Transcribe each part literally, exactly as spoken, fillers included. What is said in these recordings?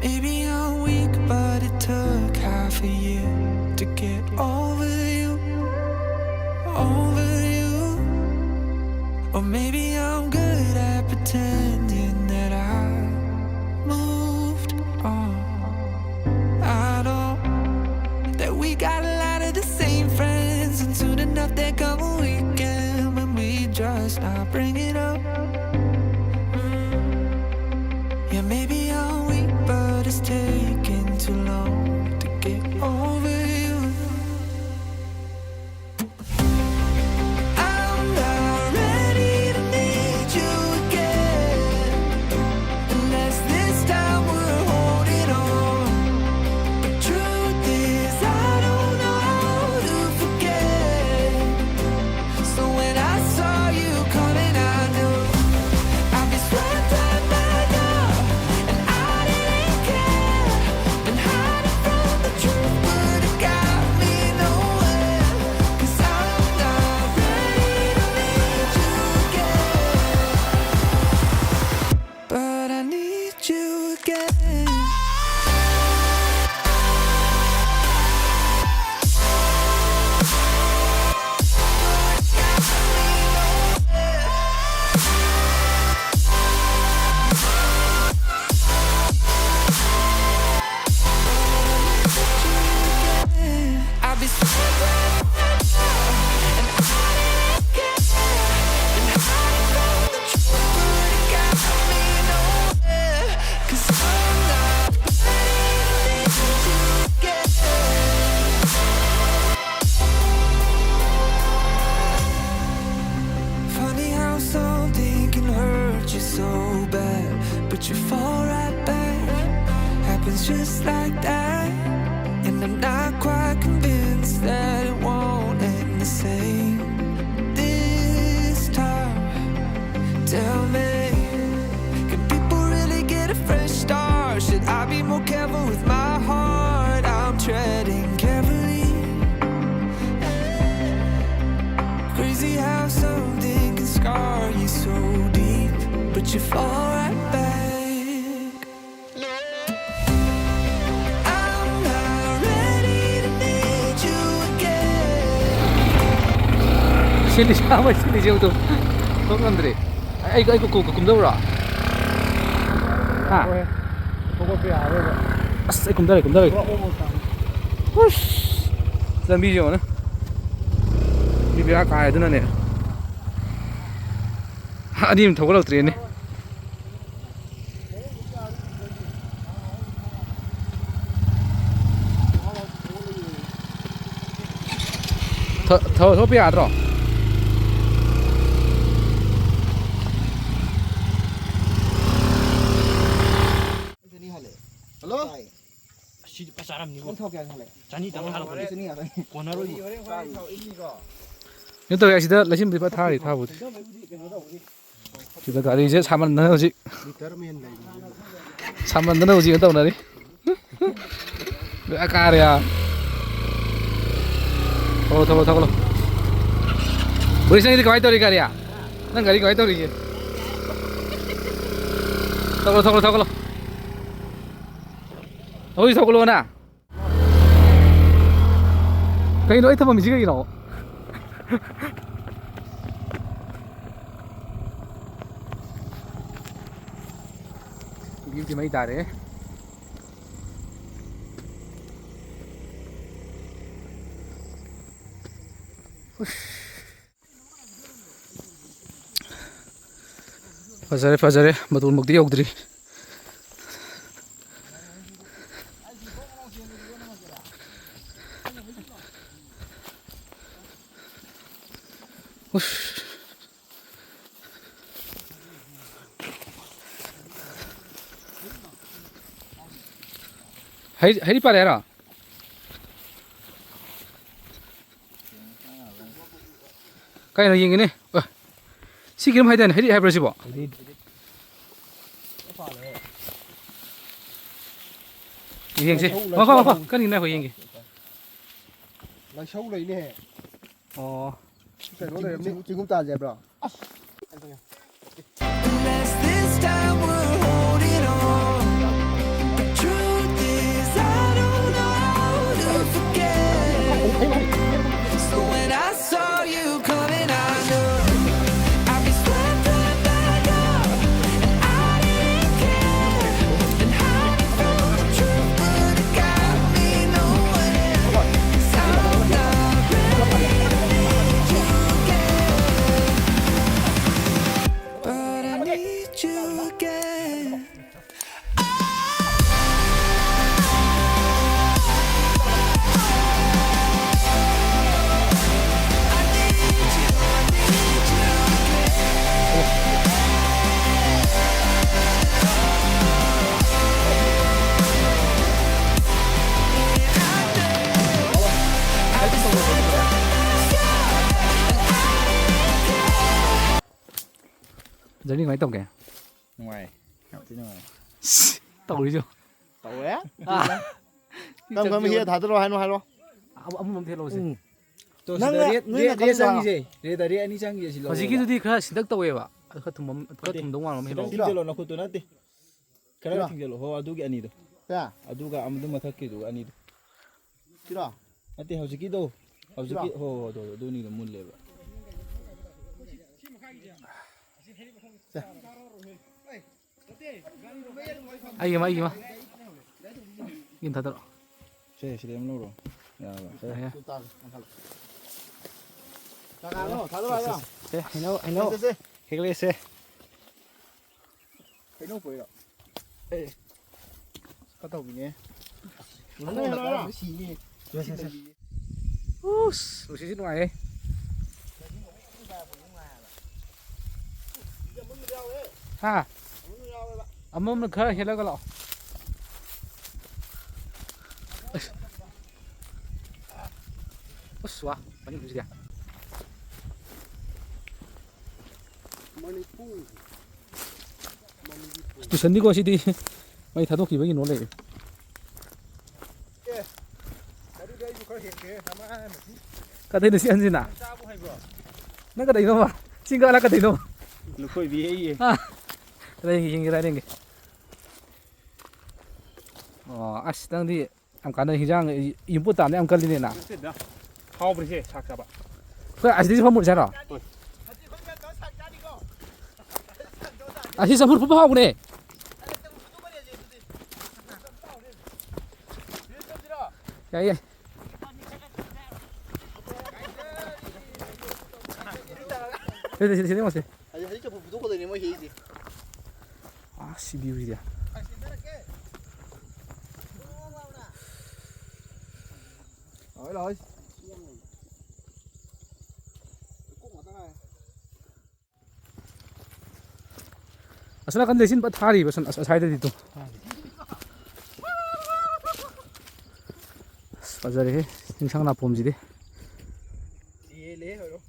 Maybe I'm weak, but it took half a year to get over you, over you. Or maybe I'm good at pretending that I moved on. I know that we got a lot of the same friends, and soon enough there come a weekend when we just not bring it up. Yeah, maybe I'm weak, but it's taking too long to get over you. I'm not ready to need you again, unless this time we're holding on. The truth is, I don't know how to forget. So when I saw you coming, I knew I'd be swept right by now, and I didn't care. Been hiding from the truth, but it got me nowhere. 'Cause I'm not ready to need you again, but I need you again. I'll be swept right by now, and I didn't care. Been hiding from the truth, but it got me nowhere. 'Cause I'm not ready to meet you again. Funny how something can hurt you so bad, but you fall right back. Happens just like that. And I'm not quite convinced that it won't end the same this time. Tell me, can people really get a fresh start? Should I be more careful with my heart? I'm treading carefully. Crazy how something can scar you so deep, but you fall right back. ꯁꯤꯜꯂꯤ ꯁꯥꯕ ꯁꯤꯜꯂꯤꯁꯦ ꯑꯃꯨꯛꯇ ꯊꯣꯛ ꯉꯝꯗ꯭ꯔꯦ꯫ ꯑꯩ, ꯑꯩ ꯀꯨ-, ꯀꯨ-, ꯀꯨꯝꯗꯧꯔꯣ? ꯍꯥ? ꯍꯣꯏ꯫ ꯊꯣꯛꯂꯛꯄ ꯌꯥꯔꯔꯣꯏꯕ꯫ ꯑꯁ, ꯑꯩ ꯀꯨꯝꯗꯔꯦ, ꯀꯨꯝꯗꯔꯦ꯫ ꯄꯨꯔꯥ ꯑꯣꯛ ꯑꯣꯛ ꯇꯥꯅꯤ꯫ ꯎꯁ! ꯂꯝꯕꯤꯁꯦ ꯌꯦꯡꯉꯨꯅꯦ꯫ ꯃꯤ ꯕꯦꯔꯥ ꯀꯥꯏ ꯑꯗꯨꯅꯅꯦ꯫ ꯑꯅꯤ ꯑꯃ ꯊꯧꯒꯠꯂꯛꯇ꯭ꯔꯦꯅꯦ꯫ ꯊ-, ꯊ-, ꯊꯣꯛꯄ ꯌꯥꯗ꯭ꯔꯣ? ꯍꯜꯂꯣ꯫ ꯁꯤꯗꯤ ꯐꯖ ꯆꯥꯔꯝꯅꯤꯕꯣ꯫ ꯅꯪ ꯊꯥꯎ ꯀꯌꯥ ꯍꯥꯜꯂꯦ? ꯆꯅꯤ ꯇꯪ ꯍꯥꯜꯂꯛꯄꯅꯦ꯫ ꯆꯅꯤ ꯉꯥꯛꯇꯅꯤ꯫ ꯀꯣꯟꯅꯔꯣꯏꯕ꯫ ꯀꯩꯅꯣ ꯇꯧꯋꯦ, ꯑꯁꯤꯗ ꯂꯩꯁꯤꯟꯕꯨꯗꯤ ꯐꯖ ꯊꯥꯔꯤ, ꯊꯥꯕꯨꯗꯤ꯫ ꯁꯤꯗ ꯒꯥꯔꯤꯁꯦ ꯁꯥꯃꯟꯗꯅ ꯍꯧꯖꯤꯛ꯫ ꯁꯥꯃꯟꯗꯅ ꯍꯧꯖꯤꯛ ꯀꯩꯅꯣ ꯇꯧꯅꯔꯤ꯫ ꯕꯦꯔꯥ ꯀꯥꯔꯦ ꯌꯥ꯫ ꯊꯧꯒꯠꯂꯣ, ꯊꯧꯒꯠꯂꯣ, ꯊꯧꯒꯠꯂꯣ꯫ ꯕꯣꯔꯤꯁ, ꯅꯪꯒꯤꯗꯤ ꯀꯃꯥꯏꯅ ꯇꯧꯔꯤ ꯒꯥꯔꯤ? ꯅꯪ ꯒꯥꯔꯤ ꯀꯃꯥꯏꯅ ꯇꯧꯔꯤꯒꯦ? ꯊꯧꯒꯠꯂꯣ, ꯊꯧꯒꯠꯂꯣ, ꯊꯧꯒꯠꯂꯣ꯫ ꯍꯧꯖꯤꯛ ꯊꯧꯒꯠꯂꯣꯅ꯫ ꯀꯩꯅꯣ ꯑꯩ ꯊꯝꯃꯝꯃꯤꯁꯤ ꯀꯩꯒꯤꯅꯣ? ꯚ꯭ꯌꯨꯗꯤ ꯃꯩ ꯇꯥꯔꯦ꯫ ꯍꯨꯁ꯫ ꯐꯖꯔꯦ, ꯐꯖꯔꯦ꯫ ꯃꯇꯣꯟꯃꯛꯇꯤ ꯌꯧꯗ꯭ꯔꯤ꯫ ꯎꯁ꯫ ꯍꯩ-, ꯍꯩꯔꯤ ꯄꯥꯜꯂꯦ ꯍꯥꯏꯔꯣ? ꯀꯥꯏꯅꯣ ꯌꯦꯡꯒꯦꯅꯦ꯫ ꯑ, ꯁꯤ ꯀꯩꯅꯣꯝ ꯍꯥꯏꯗꯥꯏꯅꯦ? ꯍꯩꯔꯤꯠ ꯍꯥꯏꯕ꯭ꯔꯥ ꯁꯤꯕꯣ? ꯌꯦꯡꯁꯦ꯫ ꯂꯥꯏꯁꯧ, ꯉꯥꯏꯈꯣ, ꯉꯥꯏꯈꯣ꯫ ꯂꯥꯏꯁꯧ꯫ ꯀꯔꯤꯅꯣ? ꯉꯥꯏꯈꯣ, ꯌꯦꯡꯒꯦ꯫ ꯂꯥꯏꯁꯧ ꯂꯩꯅꯦꯍꯦ꯫ ꯑꯣ꯫ ꯀꯩꯅꯣ ꯂꯩꯔꯝꯅꯤ꯫ ꯆꯤꯡ-, ꯆꯤꯡꯒꯨꯝ ꯇꯥꯁꯦ ꯍꯥꯏꯕ꯭ꯔꯣ? ꯑꯁ! Mess this time, we're holding on. The truth is, I don't know how to forget. So when I saw you coming ꯀꯃꯥꯏꯅ ꯇꯧꯒꯦ? ꯅꯨꯡꯉꯥꯏ꯫ ꯌꯥꯝ ꯊꯤ ꯅꯨꯡꯉꯥꯏ꯫ ꯇꯧꯔꯤꯁꯨ꯫ ꯇꯧꯔꯦ꯫ ꯀꯔꯝ ꯀꯔꯝꯕ ꯍꯦꯛ ꯊꯥꯗꯔꯛꯑꯣ ꯍꯥꯏꯅꯣ ꯍꯥꯏꯔꯣ꯫ ꯑꯃ-, ꯑꯃꯃꯝ ꯍꯦꯛ ꯂꯧꯁꯦ꯫ ꯎꯝ꯫ ꯇꯣ, ꯅꯪꯅ, ꯁꯤꯗ ꯔꯦꯠ, ꯅꯣꯏꯅ ꯔꯦꯠ, ꯔꯦꯠ ꯈꯜꯂꯤꯗꯣ ꯍꯥꯏꯔꯣ꯫ ꯆꯪꯉꯤꯁꯦ꯫ ꯔꯦꯠ ꯑꯔꯦ ꯑꯅꯤ ꯆꯪꯉꯤꯁꯦ ꯁꯤ ꯂꯧꯔꯣꯕ꯫ ꯍꯧꯖꯤꯛꯀꯤꯗꯨꯗꯤ ꯈꯔ ꯁꯤꯟꯇꯛ ꯇꯧꯋꯦꯕ꯫ ꯑꯗꯨ ꯈꯔ ꯊꯨꯝꯕ-, ꯈꯔ ꯅꯠꯇꯦ꯫ ꯊꯨꯝꯗꯧ ꯃꯥꯟꯕ ꯑꯃ ꯈꯤꯇꯪ ꯍꯦꯛ ꯂꯧꯔꯣ꯫ ꯊꯤꯡꯖꯤꯜꯂꯣ, ꯅꯈꯨꯠꯇꯨ ꯅꯠꯇꯦ꯫ ꯈꯔ ꯁꯤꯔꯣ? ꯊꯤꯡꯖꯤꯜꯂꯣ꯫ ꯍꯣ, ꯑꯗꯨꯒꯤ ꯑꯅꯤꯗꯣ꯫ ꯀꯌꯥ? ꯑꯗꯨꯒ ꯑꯃꯗꯨ ꯃꯊꯛꯀꯤꯗꯨꯒ ꯑꯅꯤꯗꯣ꯫ ꯁꯤꯔꯣ? ꯅꯠꯇꯦ, ꯍꯧꯖꯤꯛꯀꯤꯗꯣ꯫ ꯍꯧꯖꯤꯛꯀꯤ, ꯁꯤꯔꯣ? ꯍꯣ, ꯍꯣ, ꯑꯗꯨ, ꯑꯗꯨ ꯑꯅꯤꯗꯣ ꯃꯨꯜꯂꯦꯕ꯫ ꯁꯦ꯫ ꯑꯩꯒꯤ ꯑꯃ, ꯑꯩꯒꯤ ꯑꯃ꯫ ꯌꯦꯟ ꯊꯥꯗꯔꯛꯑꯣ꯫ ꯁꯦ, ꯁꯤꯗ ꯑꯃ ꯂꯧꯔꯣ꯫ ꯌꯥꯔꯕ? ꯁꯦ꯫ ꯌꯥꯔꯦ꯫ ꯆꯥ ꯀꯅꯥꯅꯣ? ꯊꯥꯗꯔꯛꯑꯣ ꯍꯥꯏꯔꯣ? ꯁꯦ, ꯍꯩꯅꯧ, ꯍꯩꯅꯧ꯫ ꯁꯦ, ꯁꯦ, ꯁꯦ꯫ ꯍꯦꯛꯂꯛꯑꯦꯁꯦ꯫ ꯍꯩꯅꯧ ꯄꯨꯔꯛꯏꯔꯣ? ꯑꯦ꯫ ꯈꯔ ꯇꯧꯕꯤꯅꯦ꯫ ꯁꯦ, ꯁꯦ, ꯁꯦ꯫ ꯎꯁ, ꯅꯨꯡꯁꯤꯠꯁꯤ ꯅꯨꯡꯉꯥꯏꯍꯦ꯫ ꯍꯥ? ꯑꯃꯨꯟꯕ ꯈꯔ ꯍꯦꯠꯂꯒ ꯂꯥꯛꯑꯣ꯫ ꯑꯁ꯫ ꯑꯁ, ꯋꯥ, ꯃꯅꯤꯡꯁꯤꯗꯤ꯫ ꯃꯅꯤꯄꯨꯔ꯫ ꯇꯨꯁꯟꯅꯤꯀꯣ ꯁꯤꯗꯤ꯫ ꯃꯩ ꯊꯥꯗꯣꯛꯈꯤꯕꯒꯤ ꯅꯣ ꯂꯩꯔꯦ꯫ ꯑꯦ, ꯑꯗꯨꯗꯤ ꯑꯩꯁꯨ ꯈꯔ ꯍꯦꯛꯀꯦ, ꯅꯃꯥ ꯃꯁꯤ꯫ ꯀꯗꯩꯅꯣ ꯁꯤ ꯑꯍꯟꯁꯤꯅ? ꯅꯪ ꯆꯥꯕ ꯍꯩꯕ꯭ꯔꯣ? ꯅꯪ ꯀꯗꯩꯅꯣꯕ? ꯆꯤꯡ ꯀꯥꯂꯥ ꯀꯗꯩꯅꯣ? ꯂꯨꯈꯣꯏꯕꯤ ꯍꯦꯛꯏꯌꯦ꯫ ꯑꯥ꯫ ꯀꯗꯩ ꯌꯦꯡꯒꯦ, ꯀꯗꯩ ꯌꯦꯡꯒꯦ꯫ ꯑꯣ, ꯑꯁ, ꯅꯪꯗꯤ ꯌꯥꯝ ꯀꯥꯟꯅꯩ, ꯍꯤꯟꯖꯥꯡ ꯌꯨꯝꯕꯨ ꯇꯥꯟꯅ ꯌꯥꯝ ꯀꯜꯂꯤꯅꯦ ꯅ꯫ ꯅꯠꯇꯦꯗ꯫ ꯍꯥꯎꯕ꯭ꯔꯤꯁꯦ ꯁꯥꯛ ꯆꯥꯕ꯫ ꯑꯩꯈꯣꯏ ꯑꯁꯤꯗꯩꯁꯨ ꯐꯝꯃꯨꯔꯁꯦ ꯍꯥꯏꯔꯣ? ꯍꯣꯏ꯫ ꯑꯁꯤ ꯆꯝꯐꯨꯠ ꯐꯨꯠꯄ ꯍꯥꯎꯕꯅꯦ꯫ ꯌꯥꯏ, ꯌꯥꯏ꯫ ꯁꯤꯗ, ꯁꯤꯗ, ꯁꯤꯗ ꯌꯦꯡꯉꯣ, ꯁꯤꯗ꯫ ꯍꯧꯖꯤꯛ, ꯍꯧꯖꯤꯛ ꯆꯝꯐꯨꯠ ꯐꯨꯠꯇꯣꯛꯀꯗꯣꯏꯅꯦ ꯃꯣꯏ ꯍꯦꯛꯏꯁꯦ꯫ ꯑꯥ, ꯁꯤ view ꯁꯤꯗꯤ꯫ ꯂꯥꯛꯑꯣ, ꯂꯥꯛꯑꯣ꯫ ꯑꯁꯣꯝ ꯅꯥꯀꯟꯗ ꯂꯩꯆꯤꯟ ꯐ ꯊꯥꯔꯤꯕ, ꯑꯁꯣꯝ, ꯑꯁ-, ꯑꯁ꯭ꯋꯥꯏꯗꯗꯤ ꯇꯨ꯫ ꯑꯁ, ꯐꯖꯔꯦꯍꯦ, ꯆꯤꯡꯁꯥꯡ ꯅꯥꯄꯣꯝꯁꯤꯗꯤ꯫ ꯌꯦꯜꯂꯦꯍꯦ, ꯍꯣꯏꯔꯣ꯫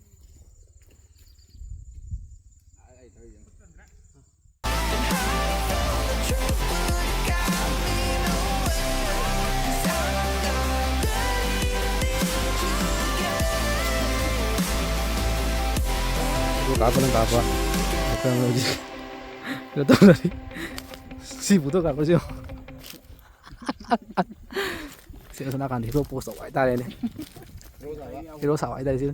ꯑꯥ, ꯑꯩ ꯊꯧꯔꯤꯁꯦ ꯌꯦꯡꯉꯣ꯫ ꯀꯥꯞꯄꯅ ꯀꯥꯞꯄ꯫ ꯑꯩꯈꯣꯏ ꯍꯧꯖꯤꯛ ꯀꯩꯅꯣ ꯇꯧꯅꯔꯤ꯫ ꯁꯤ ꯄꯨꯊꯣꯛ ꯀꯥꯞꯄꯁꯤ ꯌꯦꯡꯉꯣ꯫ ꯁꯤ ꯑꯁꯣꯝ ꯅꯥꯀꯟꯗ ꯍꯦꯔꯣ ꯄꯣꯁ ꯇꯧꯕ ꯍꯥꯏꯇꯥꯔꯦꯅꯦ꯫ ꯍꯦꯔꯣ ꯁꯥꯕ ꯍꯥꯏꯇꯥꯔꯦ ꯁꯤ꯫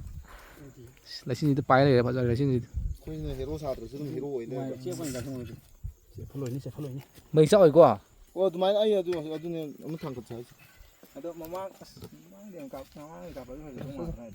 ꯂꯩꯆꯤꯟꯁꯤꯗ ꯄꯥꯏ ꯂꯩꯔꯦ ꯐꯖꯔꯦ ꯂꯩꯆꯤꯟꯁꯤꯗ꯫ ꯑꯩꯈꯣꯏꯅ ꯍꯦꯔꯣ ꯁꯥꯗ꯭ꯔꯁꯨ ꯑꯗꯨꯝ ꯍꯦꯔꯣ ꯑꯣꯏ ꯂꯩꯔꯦ꯫ ꯆꯦꯞ ꯐꯜꯂꯣꯏꯅꯦ, ꯆꯦꯞ ꯐꯜꯂꯣꯏꯅꯦ꯫ ꯃꯩ ꯆꯥꯛꯑꯣꯏꯀꯣ? ꯑꯣ, ꯑꯗꯨꯃꯥꯏꯅ ꯑꯩ ꯑꯗꯨ, ꯑꯗꯨꯅꯦ ꯑꯃꯨꯛ ꯊꯥꯡꯒꯠꯁꯦ ꯍꯥꯏꯁꯦ꯫ ꯑꯗꯣ ꯃꯃꯥꯡ, ꯑꯁ, ꯃꯃꯥꯡꯗꯤ ꯌꯥꯝ ꯀꯥꯞ-, ꯃꯃꯥꯡꯗꯤ ꯀꯥꯞꯄꯗꯤ ꯐꯖꯗꯧ ꯃꯥꯜꯂꯦ꯫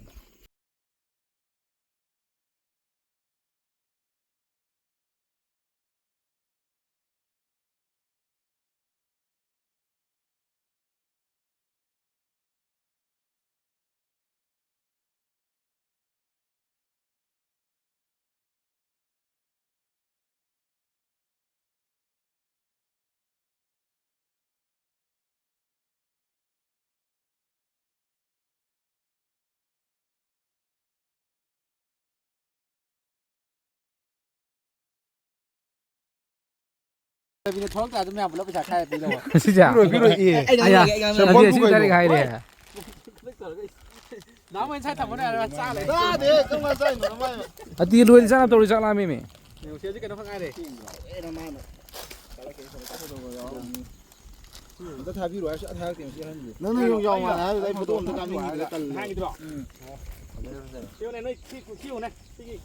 ꯊꯣꯛꯂꯛꯇꯥ ꯑꯗꯨꯝ ꯃꯌꯥꯝ ꯄꯨꯂꯞ ꯄꯩꯁꯥ ꯈꯥꯏꯔ ꯄꯤꯔꯕ? ꯁꯤꯁꯦ? ꯄꯤꯔꯣꯏ, ꯄꯤꯔꯣꯏ, ꯑꯦ꯫ ꯑꯩ, ꯑꯩ, ꯑꯌꯥ, ꯑꯩ, ꯑꯩ, ꯑꯩ, ꯁꯤ ꯁꯦꯝꯐꯝ ꯗꯥꯏꯔꯦꯛ ꯀꯨꯏꯔꯣꯏ꯫ ꯍꯥꯏꯔꯦ꯫ ꯅꯍꯥꯟ ꯉꯁꯥꯏ ꯊꯝꯕꯅꯦ, ꯍꯥꯏꯔ ꯆꯥ ꯂꯩ꯫ ꯆꯥꯗꯦ, ꯀꯔꯝ ꯀꯥꯟ ꯆꯥꯏꯅꯣ ꯅꯃꯥꯏꯃꯠ? ꯑꯇꯤ ꯂꯣꯏꯔꯦ, ꯆꯥꯅ ꯇꯧꯔꯤ, ꯆꯥꯛ ꯂꯥꯝꯃꯤꯃꯤ꯫ ꯌꯦꯡꯉꯨꯁꯦ, ꯍꯧꯖꯤꯛ ꯀꯩꯅꯣ ꯈꯛ ꯉꯥꯏꯔꯦ꯫ ꯑꯝꯇ ꯊꯥꯕꯤꯔꯣ ꯍꯥꯏꯔꯁꯨ ꯊꯥꯔꯛꯇꯦ ꯃꯁꯤ ꯑꯍꯟꯁꯦ꯫ ꯅꯪꯅ ꯌꯣꯡ ꯌꯥꯎ ꯃꯥꯜꯂꯦ ꯍꯥꯏꯗꯨꯗ ꯑꯩ ꯐꯣꯇꯣ ꯑꯝꯇ ꯀꯥꯞꯅꯤꯡꯉꯤꯗꯅ ꯇꯜꯂꯦ꯫ ꯍꯥꯏꯒꯤꯗ꯭ꯔꯣ? ꯎꯝ꯫ ꯁꯤ ꯌꯦꯡꯉꯨꯅꯦ, ꯅꯣꯏ ꯁꯤ, ꯁꯤ ꯌꯦꯡꯉꯨꯅꯦ, ꯁꯤꯒꯤ꯫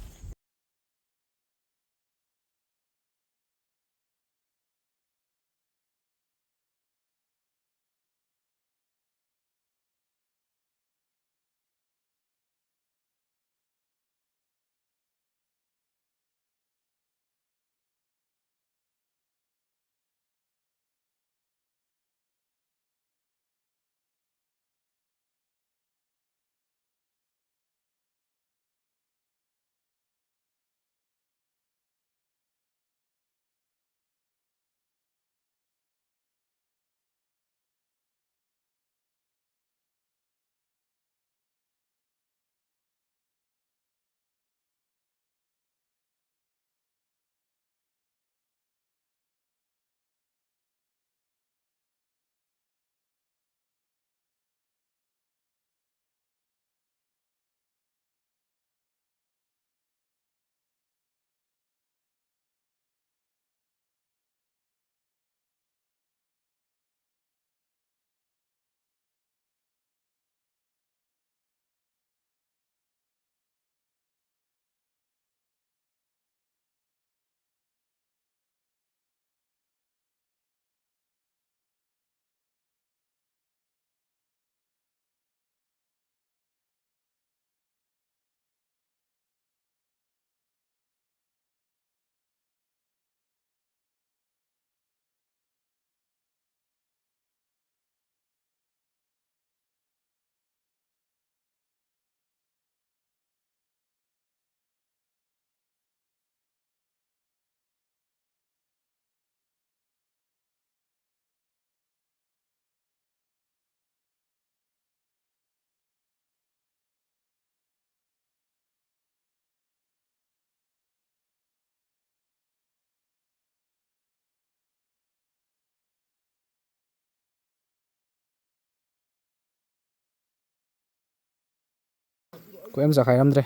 ꯑꯩꯈꯣꯏ ꯑꯃ ꯆꯈꯥꯏꯔꯝꯗ꯭ꯔꯦ꯫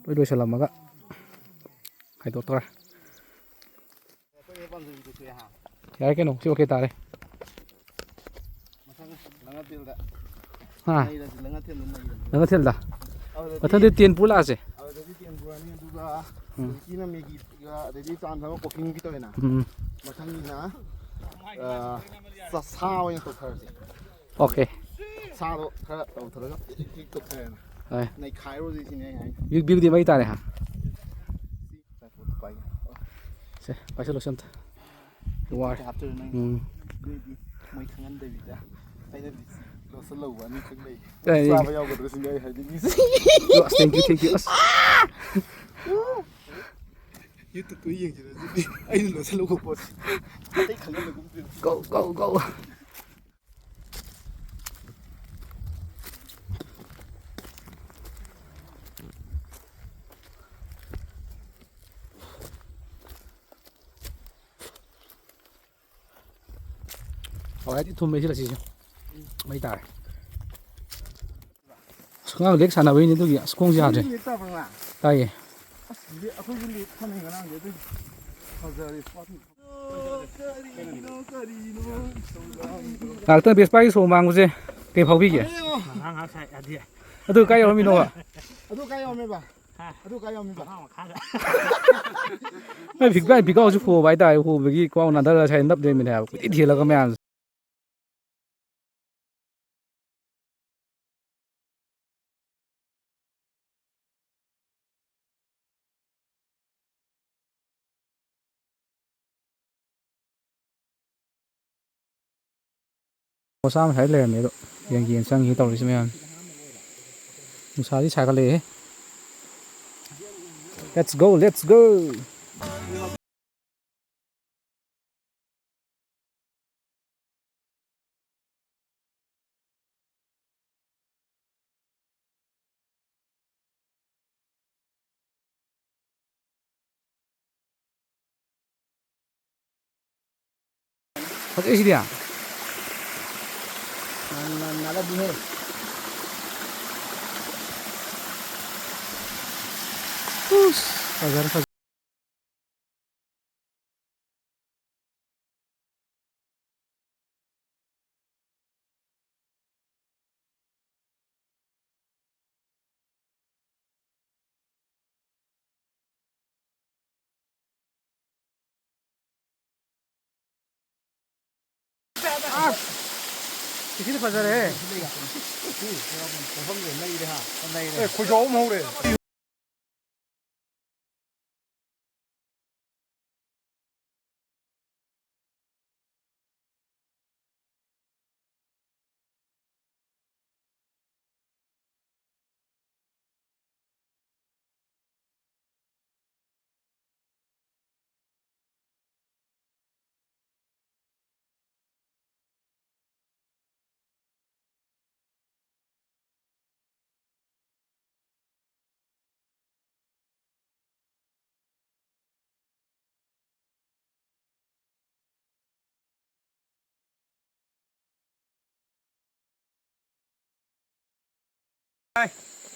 ꯂꯣꯏ ꯂꯣꯏꯁꯤꯜꯂꯝꯃꯒ ꯈꯥꯏꯗꯣꯛꯇꯣꯔꯦ꯫ ꯌꯥꯔꯦ ꯀꯩꯅꯣ, ꯁꯤ ꯑꯣꯀꯦ ꯇꯥꯔꯦ꯫ ꯃꯊꯪ ꯂꯪꯉꯊꯦꯜꯗ ꯍꯥ? ꯅꯩꯔꯁꯤ, ꯂꯪꯉꯊꯦꯜꯗ ꯅꯩꯔꯁꯤ꯫ ꯂꯪꯉꯊꯦꯜꯗ? ꯑꯗꯨꯗꯗꯤ ꯃꯊꯪꯗꯤ ꯇꯦꯟ ꯄꯨꯔ ꯂꯥꯛꯑꯁꯦ꯫ ꯑꯗꯨꯗꯗꯤ ꯇꯦꯟ ꯄꯨꯔꯛꯑꯅꯤ, ꯑꯗꯨꯒ ꯎꯝ꯫ ꯍꯧꯖꯤꯛꯀꯤꯅ ꯃꯦꯒꯤꯒ ꯑꯗꯩꯗꯤ ꯆꯥ ꯊꯛꯑꯒ ꯀꯣꯐꯤ ꯅꯨꯡꯐꯤ ꯇꯧꯔꯦꯅ꯫ ꯎꯝ꯫ ꯃꯊꯪꯒꯤꯅ, ꯑ, ꯆ-, ꯁꯥ ꯑꯣꯏꯅ ꯇꯧꯊꯔꯁꯦ꯫ ꯑꯣꯀꯦ꯫ ꯁꯥꯗꯣ ꯈꯔ ꯇꯧꯊꯔꯒ ꯏꯛ ꯏꯛ ꯇꯧꯊꯔꯦꯅ꯫ ꯍꯣꯏ꯫ ꯅꯩꯈꯥꯏꯔꯨꯔꯁꯤ ꯁꯤꯅꯦ ꯑꯩ ꯍꯥꯏꯁꯦ꯫ ꯚ꯭ꯌꯨ-, ꯚ꯭ꯌꯨꯗꯤ ꯃꯩ ꯇꯥꯔꯦ ꯍꯥ? ꯁꯦ, ꯄꯥꯏꯁꯜꯂꯣ ꯁꯤ ꯑꯝꯇ꯫ ꯋꯥꯔꯦ꯫ ꯍꯥꯞꯇꯣꯏꯔꯣ ꯅꯪ? ꯎꯝ꯫ ꯅꯣꯏꯗꯤ ꯃꯣꯏ ꯈꯪꯍꯟꯗꯕꯤꯗ ꯑꯩꯅ ꯂꯣꯠꯁꯜꯍꯧꯕ ꯑꯅꯤꯈꯛ ꯂꯩ꯫ ꯑꯦ, ꯆꯥꯕ ꯌꯥꯎꯒꯗ꯭ꯔꯥ ꯁꯤꯅꯦ ꯑꯩ ꯍꯥꯏꯅꯤꯡꯉꯤꯁꯦ꯫ ꯑꯁ, thank you, thank you꯫ ꯑꯁ꯫ YouTube-ꯇ ꯌꯦꯡꯁꯤꯔ ꯑꯗꯨꯗꯤ꯫ ꯑꯩꯅ ꯂꯣꯠꯁꯜꯍꯧꯕ ꯄꯣꯠꯁꯦ꯫ ꯑꯇꯩ ꯈꯪꯍꯟꯗꯒꯨꯝ꯫ Go, go, go꯫ ꯍꯋꯥꯏꯗꯤ ꯊꯨꯝꯃꯦ ꯁꯤ ꯂꯩꯁꯤꯁꯨ꯫ ꯃꯩ ꯇꯥꯔꯦ꯫ ꯑꯁ, ꯑꯉꯥꯡ ꯂꯦꯛ ꯁꯥꯟꯅꯕꯩꯅꯦ ꯑꯗꯨꯒꯤ꯫ ꯑꯁ, ꯈꯣꯡꯁꯦ ꯌꯥꯗ꯭ꯔꯦ꯫ ꯂꯦꯛ ꯇꯥꯕ꯭ꯔꯣ ꯉꯔꯥꯡ? ꯇꯥꯏꯌꯦ꯫ ꯑꯁ, ꯂꯦꯛ-, ꯑꯩꯈꯣꯏꯁꯨ ꯂꯦꯛ ꯁꯥꯟꯅꯩ ꯉꯔꯥꯡꯗꯤ ꯑꯗꯨꯒꯤ꯫ ꯐꯖꯔꯦ spot꯫ ꯉꯥꯏꯍꯥꯛꯇꯪ ꯕꯦꯁꯄꯥꯒꯤ ꯁꯣ ꯃꯥꯡꯕꯁꯦ ꯀꯩ ꯐꯥꯎꯕꯤꯒꯦ? ꯉꯥꯏꯍꯥꯛ ꯉꯥꯏꯍꯥꯛ ꯁꯥꯏ ꯌꯥꯗꯦ꯫ ꯑꯗꯨ ꯀꯥꯏ ꯌꯧꯔꯝꯃꯤꯅꯣꯕ? ꯑꯗꯨ ꯀꯥꯏ ꯌꯧꯔꯝꯃꯦꯕ? ꯍꯥ? ꯑꯗꯨ ꯀꯥꯏ ꯌꯧꯔꯝꯃꯦꯕ? ꯃꯈꯥ ꯃꯈꯥꯗ꯫ ꯃꯥꯏ ꯐꯤꯛ-, ꯃꯥꯏ ꯐꯤꯀꯥꯎꯁꯨ ꯍꯣꯕ ꯍꯥꯏꯇꯥꯔꯦ꯫ ꯍꯣꯕꯒꯤ ꯈ꯭ꯋꯥꯡ ꯅꯥꯟꯊꯔꯒ ꯁꯥꯏ ꯅꯞ ꯂꯩꯔꯝꯃꯤꯅꯦ ꯍꯥꯏꯕ꯫ ꯀꯣꯏꯊꯤ ꯊꯤꯍꯜꯂꯒ ꯃꯌꯥꯝꯁꯦ꯫ ꯃꯆꯥ ꯃꯁꯥꯏ ꯂꯩꯔꯝꯃꯦ ꯑꯗꯣ ꯌꯦꯡꯒꯦꯅ ꯆꯪꯉꯤ ꯇꯧꯔꯤꯁꯤ ꯃꯌꯥꯝ꯫ ꯅꯨꯡꯁꯥꯗꯤ ꯁꯥꯒꯠꯂꯛꯑꯦꯍꯦ꯫ Let's go, let's go꯫ ꯐꯖꯩꯁꯤꯗꯤ꯫ ꯅꯥꯟ-, ꯅꯥꯟ-, ꯅꯥꯜꯂꯗꯤꯍꯦ꯫ ꯐꯖꯔꯦ, ꯐꯖꯔꯦ꯫ ꯑꯁ! ꯁꯤꯗꯤ ꯐꯖꯔꯦ꯫ ꯑꯦ, ꯈꯣꯏꯖꯥꯎ ꯑꯃ ꯍꯧꯔꯦ꯫